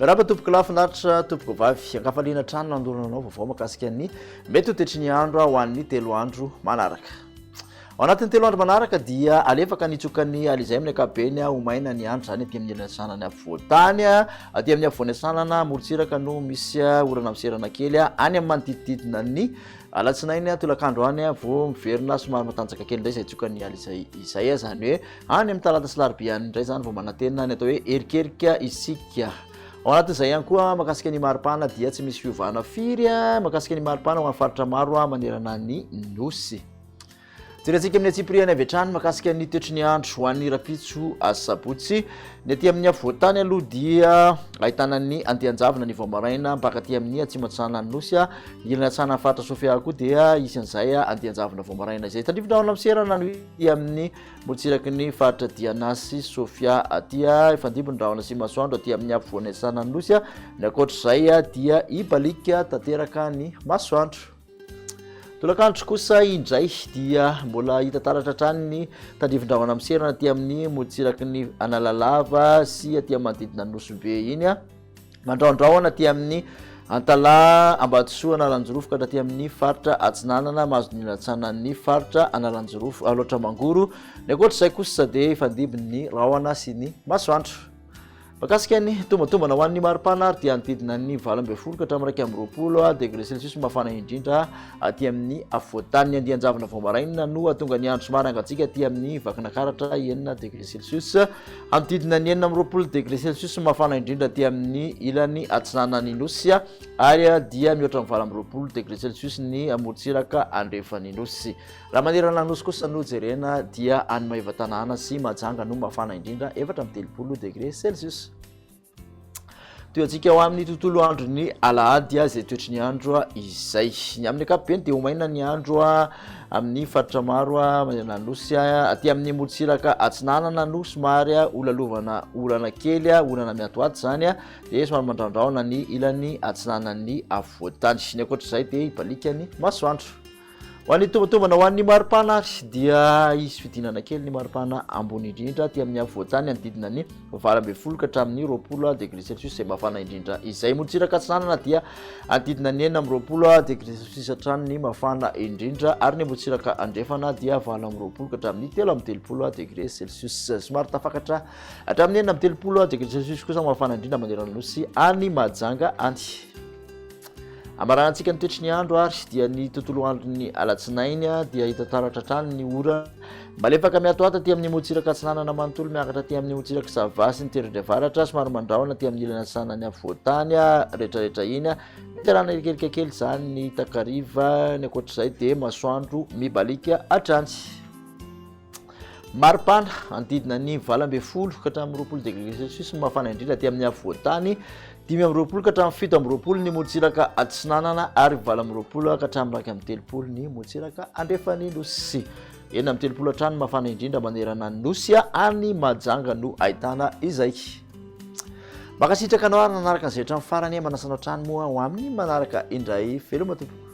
Miarahaba tompoko lahy finaritra tompoko vavy, ankafaliana hatrany nandorana anao vaovao makasika ny mety ho toetry ny andro ho an'ny telo andro manaraka. Ao anatin'ny telo andro manaraka dia alefaka ny tsokan'ny alizay amin'ny ankapobeny ho maina ny andro izany aty amin'ny ilany afovoan-tany, aty amin'ny afovoany atsinanana morontsiraka no misy orana miserana kely any amin'ny manodidididina ny alatsinainy tolakandro any vao miverina somary matanjaka kely indray izay tsokan'ny alizay izay, izany hoe any amin'ny talata sy larobia any indray izany vao manantena ny atao hoe erikerika isika. Ao anatin'izay ihany koa mahakasika ny maripana dia tsy misy fiovana firy mahakasika ny maripana ho an'ny faritra maro manerana ny nosy. Jerentsika amin'ny antsipiriany avy hatrany mahakasika ny toetry ny andro ho an'ny rahampitso asabotsy. Ny aty amin'ny afovoan-tany aloha dia ahitana ny andian-javona ny vao maraina mpaka aty amin'ny atsimo atsinanan'ny nosy. Ny ilany atsinanan'ny faritra Sofia koa dia hisy an'izay andian-javona vao maraina izay. Tandrifin-drahona miserana ny aty amin'ny morontsiraky ny faritra Diana sy Sofia aty. Ifandimby ny rahona sy masoandro aty amin'ny afovoany atsinanan'ny nosy. Ny ankoatr'izay dia hibaliaka tanteraka ny masoandro. Tolakandro kosa indray dia mbola hita taratra hatrany ny tandrifin-drahona miserana aty amin'ny morontsiraky ny Analalava sy aty amin'ny manodidina ny Nosy Be iny. Mandrahondrahona aty amin'ny Antalaha, Ambatosoa, Analanjirofo ka hatraty amin'ny faritra Atsinanana, mahazo ny latsanan'ny faritra Analanjirofo, Alaotra Mangoro. Ny ankoatra izay kosa dia hifandimby ny rahona sy ny masoandro. Mahakasika ny tombantombana ho an'ny maripana ary dia hanodidina ny 18 ka hatramin'ny 21 degré celsius mafana indrindra aty amin'ny afovoan-tany. Ny andian-javona vao maraina no hahatonga ny andro somary hangatsiaka aty amin'ny Vakinankaratra 6 degré celsius. Hanodidina ny 26 degré celsius mafana indrindra aty amin'ny ilany atsinanan'ny Nosy ary dia mihoatra ny 28 degré celsius ny amorontsiraka andrefan'ny Nosy. Raha manerana ny Nosy kosa no jerena dia any Maevatanàna sy Mahajanga no mafana indrindra, 34 degré celsius. Toy antsika ho amin'ny tontolo andron'ny alahady izay toetry ny andro izay. Ny amin'ny ankapobeny dia ho maina ny andro amin'ny faritra maro manerana ny Nosy. Aty amin'ny morontsiraka atsinanana no somary holalovana orana kely, orana miatoato izany, dia somary mandraondraona ny ilany atsinanan'ny afovoan-tany. Ny ankoatr'izay dia hibaliaka ny masoandro. Ho an'ny tombantombana ho an'ny maripana ary dia hisy fidinana kely ny maripana ambony indrindra aty amin'ny afovoan-tany hanodidina ny 18 ka hatramin'ny 20 degré celsius izay mafana indrindra izay. Morontsiraka atsinanana dia hanodidina ny 26 degré celsius hatrany ny mafana indrindra ary ny morontsiraka andrefana dia 28 ka hatramin'ny 33 degré celsius. Somary tafakatra hatramin'ny 36 degré celsius kosa mafana indrindra manerana ny nosy any Mahajanga any. Amaranantsika ny toetry ny andro ary dia ny tontolo andron'ny alatsinainy dia hita taratra hatrany ny orana malefaka miatoato aty amin'ny morontsiraka atsinanana manontolo miakatra aty amin'ny morontsiraka Sava sy ny tendrony avaratra somary mandrahona aty amin'ny ilany atsinanan'ny afovoan-tany rehetrarehetra iny mety arahana erikerika kely izany ny takariva ny ankoatr'izay dia masoandro mibaliaka hatrany. Maripana, manodidina ny 18 ka hatramin'ny 20 degré celsius ny mafana indrindra aty amin'ny afovoan-tany, 25 ka hatramin'ny 27 ny morontsiraka atsinanana ary 28 ka hatramin'ny 31 ny morontsiraka andrefan'ny Nosy. 36 hatrany ny mafana indrindra manerana ny Nosy, any Mahajanga no ahitana izay. Mankasitraka anao ary nanaraka an'izay hatramin'ny farany, manasa anao hatrany moa ho amin'ny manaraka indray. Veloma tompoko.